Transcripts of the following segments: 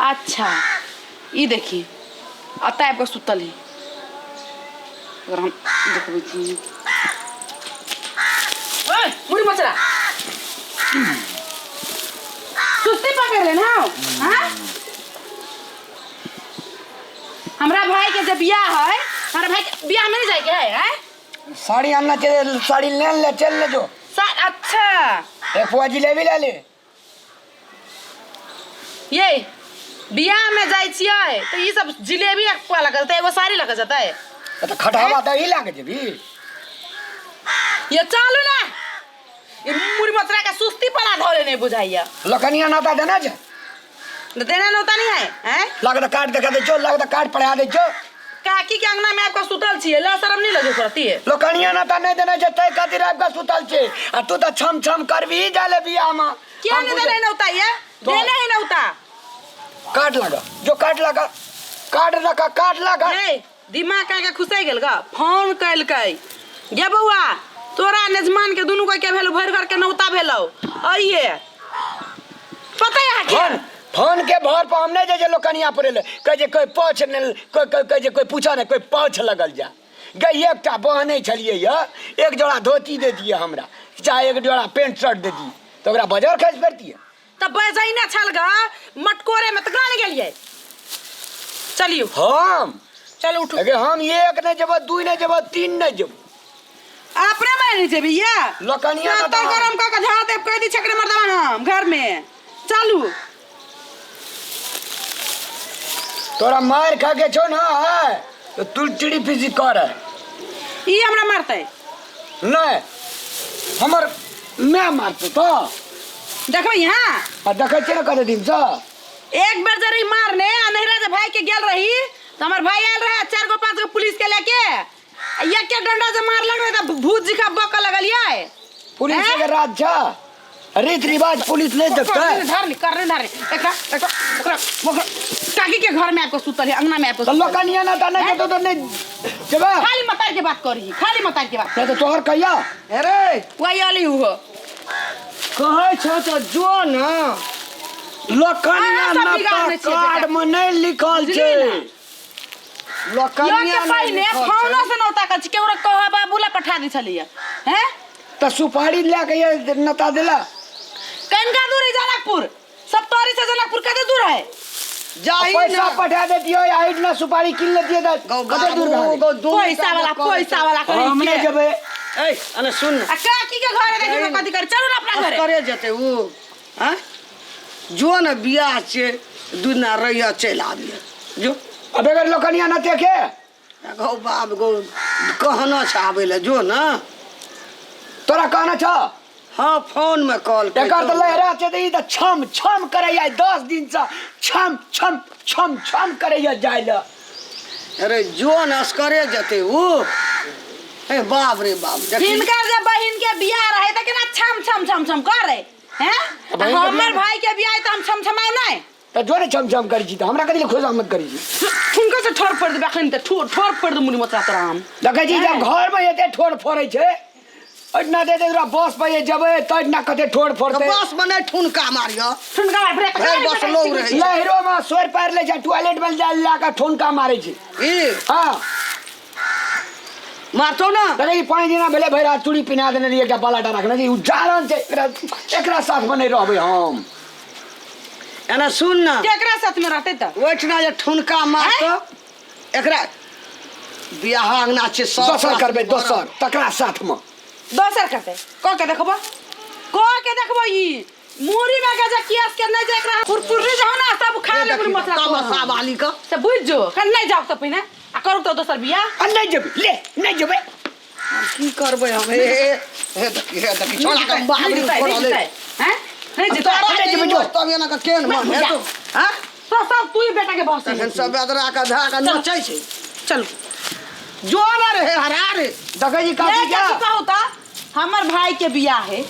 अच्छा ई देखी एतऽ आबि कऽ सुतल है अगर हम देखबै छी। ओए मुड़ी मचरा सुस्ती पकड़ ले ना। हाँ, हमरा भाई के जे बियाह है, हमरा भाई के बियाह में नहीं जाए के है, हैं? साड़ी आनना चाहिए, साड़ी ले ले, चल ले जो। अच्छा। एक पुआ जिलेबी ले ले। ये बियाह में जाय छियै तऽ ई सब जिलेबी एक पुआ लग जेतै, एगो साड़ी लग जेतै। तऽ खटावा दही लागे जेबी। ये चलू ना, ई मुड़ी मचरा के सुस्ती पड़ा धरे नहीं बुझाइया। लखनिया नाता देना छै। देना नौता नहीं है, हैं? लागत कार्ड देखा दै छौ, लागत कार्ड पढ़ा दै छौ। काकी के अंगना में आबि कऽ सुतल छियै, ल शरम नहीं लगे करती है। लोकनिया नाता नहीं देना छै तै खातिर आबि कऽ सुतल छै, आ तू तऽ छम छम करबी जाले बियाह में। किया नहीं देने नौता? ये देने ही नौता। कार्ड लगा जो, कार्ड लगा, कार्ड रखा, कार्ड लगा। नहीं दिमाग का के खुसै गेल गा, फोन कलकै गे बौआ तोरा नेजमान के दुनू के भेलो भरि घर के नौता भेलो, आइए पता है के फोन फोन के भर पर हम नहीं जे लोकनिया पड़े ले कहे जे कोई पौछ नहीं, कोई कोई कहे जे कोई पूछा नहीं, कोई पौछ लगल जा गई। एकटा बहने छलिए ये, एक जोड़ा धोती दे दिए हमरा, चाहे एक जोड़ा पेंट शर्ट दे दिए तो ओकरा बाजार खर्च पड़ती है। तब बजैने छल गा मटकोरे में त गान गेलिए। चलियो। हम चल उठू। अगे हम एक नहीं जब, दू नहीं जब, तीन नहीं जब। अपने में नहीं जेबी या लोकनिया तो ना गरम का के झाड़ देब, कह दी छकरे मर्दवा हम घर में। चलू। तोरा मार खा के छो ना है तो तू चिड़ी फिजी कर है। ई हमरा मारतै। नहीं हमर मैं मारतौ तो देखबै यहाँ। आ देखै छियै ने कते दिन से। एक बेर जरी मारने आ नहिरा जे भाई के गेल रही तो हमर भाई आयल रहे 4 गो 5 गो पुलिस के लेके, आ एक के डंडा से मारलक रहे त भूत जिखा बक लगलियै। पुलिस हैं? के राज छा, रीत रिवाज पुलिस नहीं देखता। करने धर करने धर एकरा एकरा ओकरा ओकरा काकी के घर में आपको सुतल है, अंगना में आपको तो सुतल है। लोकनिया ना ता नहीं तो नहीं जबा खाली मतार के बात करही, खाली मतार के बात। नहीं तो तोहर कहिया। अरे वही अली हो कहै छौ तऽ जो ना। लोकनिया अहाँ सब ना बिगाड़ने ता छियै कार्ड बेटा। में नहीं लिखल बुझलियै छै। ना? लोकनिया लोग के नहि पहिने लिखल छै। फोनो से नौता कर छी, केकरो कह बाबू ला पठा दी छलियै हैं। त सुपारी लए के ये नता देला। कनका दूर है जनकपुर, सब तोरी से जनकपुर कते दूर है? जाही पैसा ना। पठा देतियो, आइट ना सुपारी किन लेतियो त गौ कते दूर बाबू, भए गौ दूर पैसा वाला, पैसा वाला करै हम नहीं छियै। जेबै। ए अने सुन आ काकी के घर देखियो कथी कर, चलू ना अपना घरे। करे जेतै उ, हैं? जो ने बियाह छै, दू दिना रहिया चलि आबियै जो। अब अगर लोकनिया न देखे गौ बाप गौ कहना छै आबै लए, जो ना। तोरा कहना छ? हाँ फोन में कॉल एकर तऽ लहरा छै तऽ ई तऽ छम छम करैया, 10 दिन से छम छम छम छम करैया जाय लए। अरे जो न असकरे जेतै उ। हे बाप रे बाप, देखी। हिनकर जे बहिन के बियाह रहे तऽ केना छम छम छम छम करे हैं? बहिन के हमर बियाह भाई के बियाह तऽ हम छम छमाउ नहीं। तऽ जो ने छम छम करै छी तऽ हमरा कथी लए खुशामद करै छी? हुनकर से ठोर फोड़ देबै अखन तऽ, ठोर फोड़ दे मुड़ी मोचरा तोरा हम। देखै छी जब घर में एते ठोर फोड़ै छै, एहिठिना दे दे तोरा बस पर जे जेबै तऽ एहिठिना कते ठोर फोड़तै। तऽ बस में नहि ठुनका मारियऽ। ठुनका मार, ब्रेक, भरि बस लोग रहै छै। लहरो में सोर पारि लै छै, टॉयलेट में जा ला कऽ ठुनका मारै छै। ई? हाँ। मारतौ ना? देखै छी 5 दिना भेलै भरि रात चूड़ी पिन्हा देने रहियै, एकटा बालाटा रखने रहियै, ओ जारन छै, एकरा साथ में नहि रहबै हम। एना सुन ना। केकरा साथ में रहतै तऽ? ओहिठिना जे ठुनका मारतौ, एकरा बियाह अंगना छै सब। दोसर करबै, दोसर तकरा साथ में। दोसर करतै, कऽ के देखबो, कऽ के देखबो। ई मुड़ी में के जे केस के नहीं जे एकरा कुरकुरी जे हो ना सब खा ले मुड़ी मसला तमसा वाली का। से बुझ जो, कल नहीं जाओ तो पहिने आ करू तो दोसर बियाह। आ नहीं जेबै, ले नहीं जेबै। की करबै हम? हे हे हे देखी, हे देखी, छोड़ा के बाप रे, नहीं छोड़ा ले। जेतै, हैं? नहीं जेतै। तोरा नहीं जेबै, जो। तब एना के केन मन हेतौ, हैं? तो सब तू ही बेटा के बहस तखन सब बेदरा के धऽ के नचै छै। चल जो ना रे, हरा रे। देखै छी काकी ये के। कथी कहू तऽ हमर भाई के बियाह है,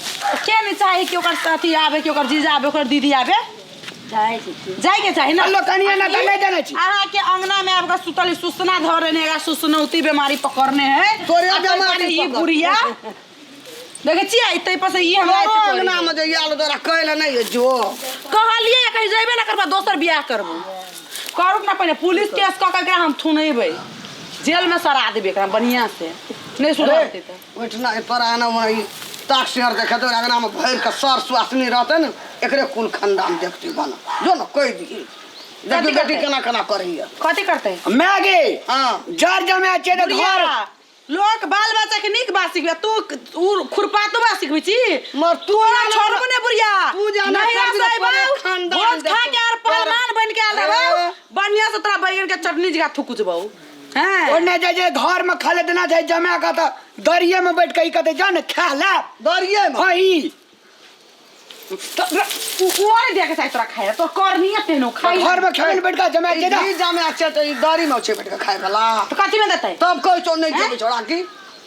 के नहीं चाहे कि ओकर साथी आवे, कि ओकर जीजा आवे, ओकर दीदी आवे? जाय के चाही ना। अल्लो कनिया ना तऽ नहि जानै छी। अहाँ के अंगना में आबि कऽ सुतल सुसना धरने है, सुसनौती बीमारी पकड़ने है। तोरे आ बीमारी तोरे ई पकड़। बुढ़िया देखै छियै तै पर से ई हमरा तोरो एते करै अंगनामे जे आयल तोरा कहै लए नहि जो। कहलियै कहीं जेबे ना करबा, दोसर बियाह करबो करू ना। पहिने पुलिस केस कऽ के एकरा हम थुनेबै, जेल में सड़ा देबै एकरा बढ़िया से, नहीं सुधरतै तऽ। ओहिठिना तोरा अंगनामे ई ताक सिंहर देखे, तोरा अंगनामे भरि कऽ सर सुहासिनी रहतै ने, एकरे कुल खानदान देखतै। बना जो ने, कहि दिही, देखियौ बेटी केना केना करैया। कथी करतै? माय गे। हँ। जर जमा छै तऽ बुढ़िया घर लोक बाल बच्चा के नीक बात सिखबे, तू उ खुरपातो बात सिखबै छी। मर तू तोरा छोड़बो ने बुढ़िया। तू जाना नहीं कर आसै दिना, बाऊ, तोरे खानदान भोज खा देखो। के आर पहलवान बन के आयल रहबौ, बढ़िया से तोरा बैगन के चटनी जगह थुकुचबौ। हैं। ओने जे जे घर में खा लेतना छै जमा का तऽ दरिये में बैठ के ई कहते जा ने खा ले। दरिये में? हाँ, ई। उ और दे के चाही तोरा खाए तो करनी तेनो खाई। घर में खेबे ने बैठ के जमा के जा। ई जमा छै तऽ ई दरी में छै बैठ के खाय वाला। तो कथी में देतै? तब कहै छौ नहि जेबै छोड़ा की।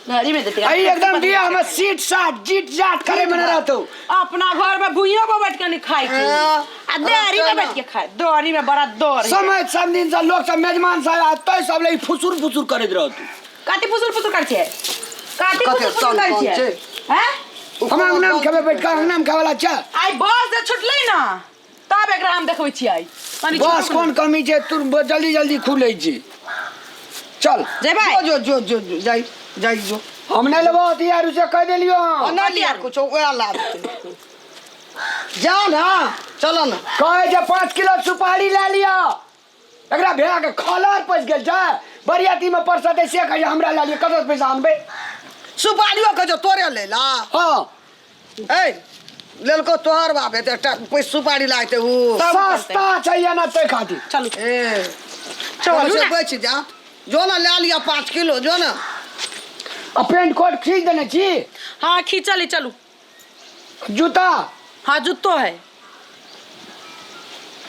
दरी में देतै। आई एकदम दिया हमें सीट साट जीत जाट करे में न रहतो। अपना घर में भुइयों पर बैठ के नहीं खाई छै। हाँ। आ दरी में बैठ के खाए, दरी में बड़ा दरी। समय सब दिन से लोग सब मेजमान सब आते सब ले फुसुर फुसुर करैत रहतो। कथी फुसुर फुसुर करै छै? कथी कथी फुसुर फुसुर सन करै कोन छै? छै? हैं? हम अंगना में खेबै बैठ के, अंगना में खाय वाला छै। आइ बस जे छुटलै ना तब एकरा हम देखबै छियै कनी। बस कोन कमी छै? तू जल्दी जल्दी खुलै छी, चल। जेबै। जो जो जो जो जाइ जाइ जो। हम नहि लेबो हथियार, उसे कह देलियो हम। नहि लिया कुछो, वएह ला देतै। जा ना, चल ना। कहै छै 5 किलो सुपारी लए लिअ। एकरा भैया के खलर पसि गेल छै, बरियाती में परसतै से कहै हमरा लए लिअ। कतऽ पैसा आनबै? सुपारियो कहै छौ तोरे लै ला? हाँ। ए लेलको तोहर बाप हेतै, एकटा सुपारी लागतै उ। सस्ता छै या ना तै खातिर। चलू। ए चलू चलू ना। बचि जा, जो ना लए लिअ 5 किलो, जो ना। आ पेंट कोट खींच देने छी? हाँ, खींचल है, चलू। जूता? हाँ, जूतो है।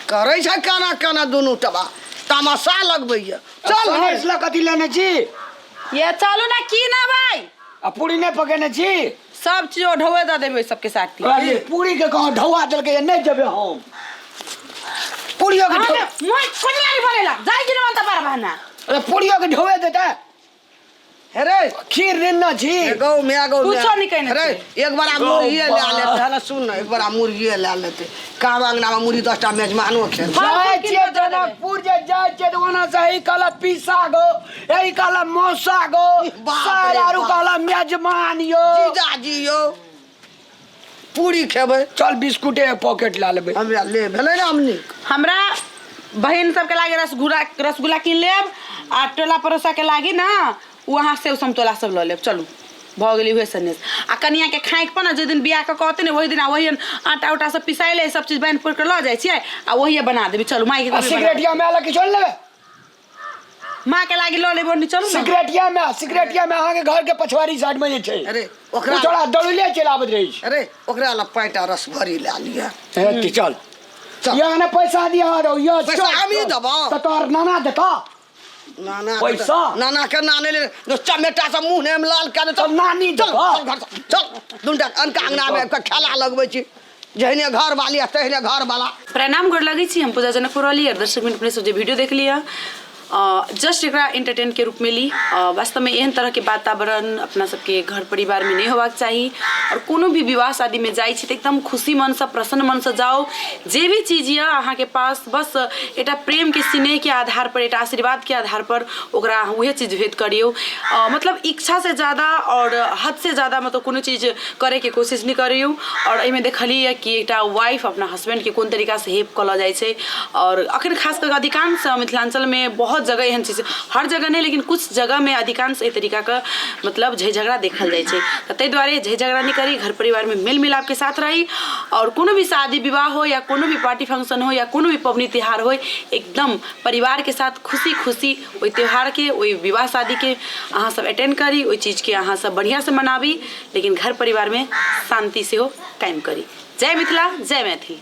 करै छै केना केना दुनू टबा तमाशा लगबैया। चल। सनेस लए कथी लेने छी? ये चलू ना, की ना भाई। आ पूरी नहि पकेने छी? सब चीज ढोए दऽ देबै सबके साथ। अरे पूरी के कहाँ ढौआ देलकै, नहि जेबै हम पूरियो के। मोय कोनिया नहीं बनेला जाय कि न बार बहाना। अरे पूरियो के ढोए देतै। हे रे। खीर रिन्ना छी। गौ my गौ। कुछो नहीं कहने। रे एक बार मुर्गिए लए लेते है ना, सुन ना, एक बार मुर्गिए लए लेते, काम अंगना में मुर्गी 10टा मेजमानो खेल। जाइ छियै जनकपुर, जे जाइ छियै तऽ ओना से ई कहलक पीसा गो, ई कहलक मौसा गो, बाप सर रे आरू बाप। कहलक मेजमान यो। जीजाजी यौ, पूरी खेबै। चल, बिस्कुटे एक पॉकेट ला लेबै। हमरा ले भेलै ने, हम नीक। हमरा बहिन सबके लागी रसगुल्ला, रसगुल्ला कीन लेब आ टोला पड़ोसा के लागी ना ओ अहाँ सेब समतोला सब लऽ लेब। चलू, भऽ गेलै उहे सनेस। आ कनिया के खाइक पर ने, जे दिन बियाह के कहते ने वही दिन आ वही आटा उटा सब पिसाइ ले, सब चीज बान्हि फोड़ि के लऽ जाइ छियै आ वही बना देबै। चलू, माय के आ कहबै बना। सिगरेटिया में अलग किछो लेबै? माँ के लागी लऽ लेबै। चलू ने। सिगरेटिया में अहाँके घर के पछवारी साइड में जे छै। अरे ओकरा ओ छोड़ा दौड़ले चलि आबैत रहै छै। अरे ओकरा ला पैंटा रस भरी लए लिअ। हे चल। चल। यहाँ ने पैसा दिया रहो यो। पैसा चल, हमही चल। देबौ। तऽ तोहर नाना देता? नाना के पैसा? नाना के नाने ले जो चमेटा से मुंह ने लाल कए देतौ। तऽ नानी चल। देबौ। चल घर से, चल। दुनटा अनका अंगना में आबि कऽ खेला लगबै छी, जहने घर वाली आ तहने घर वाला। प्रणाम, गोर लगै छी। हम पूजा जनकपुर वाली और दर्शक मित्र, अपने सब जे वीडियो देख लिअ, जस्ट एकरा एंटरटेन के रूप में ली। वास्तव में एहन तरह के वातावरण अपना सबके घर परिवार में नहीं होबाक चाही और कोनो भी विवाह शादी में जाइ छी तऽ एकदम खुशी मनसँ, प्रसन्न मनसँ जाउ। जे भी चीज यऽ अहाँके पास, बस एकटा प्रेम के, स्नेह के आधार पर, एकटा आशीर्वाद के आधार पर ओकरा अहाँ उहे चीज भेद करियौ। मतलब इच्छा से ज़्यादा और हद से ज़्यादा मतलब कोनो चीज करैके कोशिश नहि करियौ। और एहिमे देखलियै कि एकटा वाइफ अपना हस्बैंडके कोन तरीकासँ हेल्प कऽ लऽ जाइ छै। और अखन खास कऽ अधिकांश मिथिलाञ्चलमे बहुत जगह एहन चीज, हर जगह नहि लेकिन कुछ जगहमे अधिकांश एहि तरीकाके मतलब झै झगड़ा देखल जाइ छै। तऽ ताहि दुआरे झै झगड़ा नहि करी, घर परिवारमे मेल मिलापके साथ रही और कोनो भी शादी विवाह हो या कोनो भी पार्टी फंक्शन हो या कोनो भी पबनी तिहार हो, एकदम परिवारके साथ खुशी खुशी ओहि त्यौहारके, ओहि विवाह शादीके अहाँ सब अटेंड करी, ओहि चीजके अहाँ सब बढ़िआँसँ मनाबी, लेकिन घर परिवारमे शान्ति सेहो कायम करी। जय मिथिला, जय मैथिल।